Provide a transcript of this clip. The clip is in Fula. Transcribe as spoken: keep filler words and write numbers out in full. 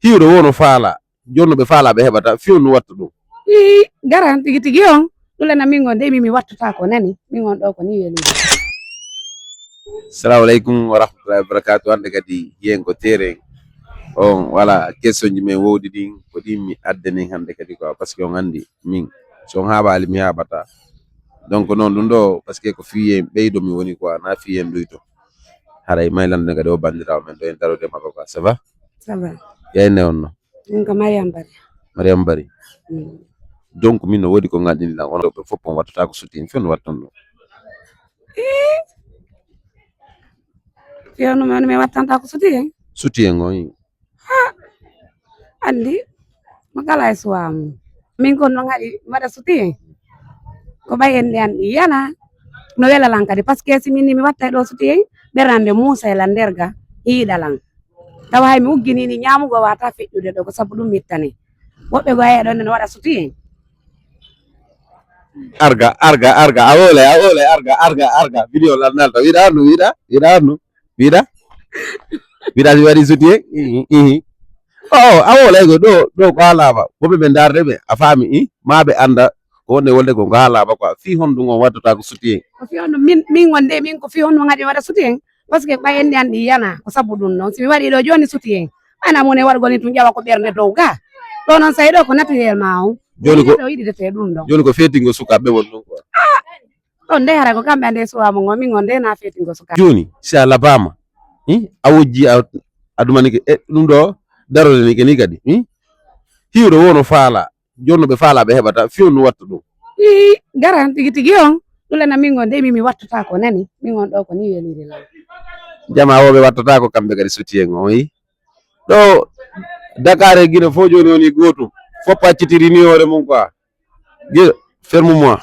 Hiwre wo no faala. Jooni no ɓe faala ɓe heɓata, fiyo no watta ɗum. I gara tigi tigi on. Ɗum lena min on de, mi, mi wattata ko nani. Min on ɗo ko ni weli. Salamu aleykum wa rahmatullahi wa barakatuh. Hannde kadi hiyen ko teren. On, voilà, question ji men wowdi ɗin, ko ɗin mi addani hannde kadi quoi, parce que on anndi min, so on haaɓaali mi haaɓata. Donc noon ɗum ɗo, parce que ko fiyen ɓeydo mi woni quoi, na fiyen ɗuyto. Haray may lande kadi o banndiraawo men ɗo en darude makko quoi. Ça va? Ça va. Yayne on no? Min ko Mariam Bari. Mariam Bari. Mm. Donc min no woodi ko ngaɗɗini lan, on ɓe fof on wattata ko soutien, fiyo no wattan ɗum. Eh, fiyo no mi, mi wattanta ko soutien. Soutien on, i. Ha! Anndi, mo kala e suwa mum. Min kon no ngaɗi mi waɗa soutien. Ko ɓay en ɗi anndi yana. No wela lan kadi, parce que si min ni mi watta e ɗo soutien, ɓerande Muusa e lan nder ga, hiiɗa lan. Tawa hay mi ugginii ni ñaamugo wata feƴƴude ɗo, ko sabu ɗum mi ittane. Woɓɓe go aya ɗon no waɗa soutien. Arga, arga, arga, a wole, a wole, arga, arga, arga. Video lan nalta. Wiɗa no, wiɗa, wiɗa no, wiɗa. Wiɗa si waɗi soutien. Ihi, ihi. O, o, a wole go ɗo, ɗo ko alama. Woɓɓe ɓe ndarde ɓe, a faami, i? Ma ɓe annda ko wonde wolde ko, ko alama quoi. Fii honɗum on wattata ko soutien? Ko fii honɗum min, min wonde, min ko fii honɗum ngaɗi waɗa soutien? Parce que ɓay en ɗi anndi yana, ko sabu ɗum ɗon. Si mi waɗi ɗo jooni soutien, ana mo ne waɗugol ni tun ƴawa ko ɓernde dow ga. Ɗo noon say ɗo ko naturel ma on. Jooni ko, ɗo yiɗidete ɗum ɗon. Jooni ko feetingo sukaaɓe won ɗum quoi. Ɗon de hara ko kamɓe ande suwa mo ngo, min on de na feetingo sukaaɓe. Jooni, si a labaama, i, a wojji, a, a dumanike, e, ɗum ɗo, darode ni ke ni kadi, i? Hiwre wo no faala. Jooni no ɓe faala ɓe heɓata, fiyo no watta ɗum. I, gara tigi tigi on. Ɗum lena min on de, mi, mi wattata ko nani. Min on ɗo ko ni weliri lan. Jama wo ɓe wattata ko kamɓe kadi soutien on, i. Ɗo Dakar e Guinée fof jooni woni gootum. Fof paccitiri ni hoore mum quoi. Ge-, ferme moi.